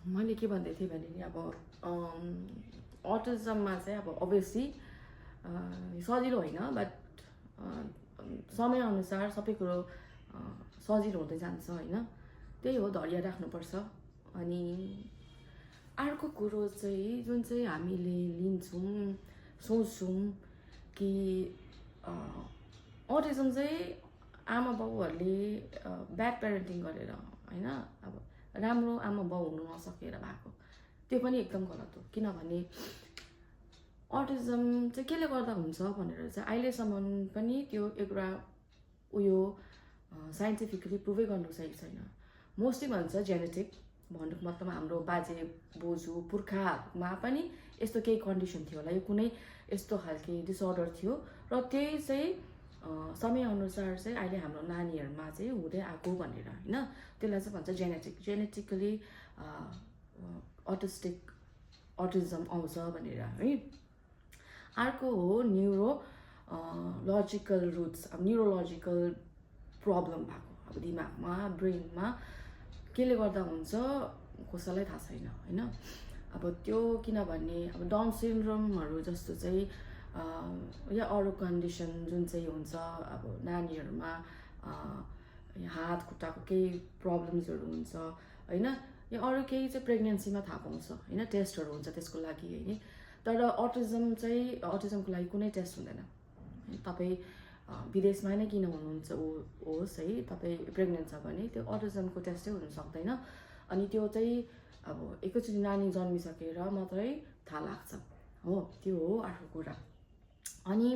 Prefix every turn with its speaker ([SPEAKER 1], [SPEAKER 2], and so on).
[SPEAKER 1] मैले के भन्दै थिएँ भने नि अब अटिजममा चाहिँ अब अभियसली सजिलो होइन, बट समयअनुसार सबै कुरो सजिलो हुँदै जान्छ होइन। त्यही हो, धैर्य राख्नुपर्छ। अनि अर्को कुरो चाहिँ जुन चाहिँ हामीले लिन्छौँ, सोच्छौँ कि अटिजम चाहिँ आमा बाउहरूले ब्याड प्यारेन्टिङ गरेर होइन, अब राम्रो आमा बाउ हुनु नसकेर भएको, त्यो पनि एकदम गलत हो। किनभने अटिजम चाहिँ केले गर्दा हुन्छ भनेर चाहिँ अहिलेसम्म पनि त्यो एउटा उयो साइन्टिफिकली प्रुभै गर्नु सकेको छैन। मोस्टली भन्छ जेनेटिक, भन्नुको मतलब हाम्रो बाजे बोजू पुर्खामा पनि यस्तो केही कन्डिसन थियो होला, यो कुनै यस्तो खालके डिसअर्डर थियो र त्यही चाहिँ समयअनुसार चाहिँ अहिले हाम्रो नानीहरूमा चाहिँ हुँदै आएको भनेर होइन, त्यसलाई चाहिँ भन्छ जेनेटिकली अटिजम आउँछ भनेर है। अर्को हो न्युरोलोजिकल रुट्स, अब न्युरोलोजिकल प्रब्लम भएको, अब दिमागमा ब्रेनमा केले गर्दा हुन्छ कसैलाई थाहा छैन होइन। अब त्यो किनभने अब डाउन सिन्ड्रोमहरू जस्तो चाहिँ या अरू कन्डिसन जुन चाहिँ हुन्छ अब नानीहरूमा हात खुट्टाको केही प्रब्लम्सहरू हुन्छ होइन, या अरू केही चाहिँ प्रेग्नेन्सीमा थाहा पाउँछ होइन, टेस्टहरू हुन्छ त्यसको लागि है। तर अटिजमको लागि कुनै टेस्ट हुँदैन। तपाईँ विदेशमा नै किन हुनुहुन्छ होस् है, तपाईँ प्रेग्नेन्ट छ भने त्यो अटिजमको टेस्टै हुन सक्दैन। अनि त्यो चाहिँ अब एकैचोटि नानी जन्मिसकेर मात्रै थाहा लाग्छ हो, त्यो हो अर्को कुरा। अनि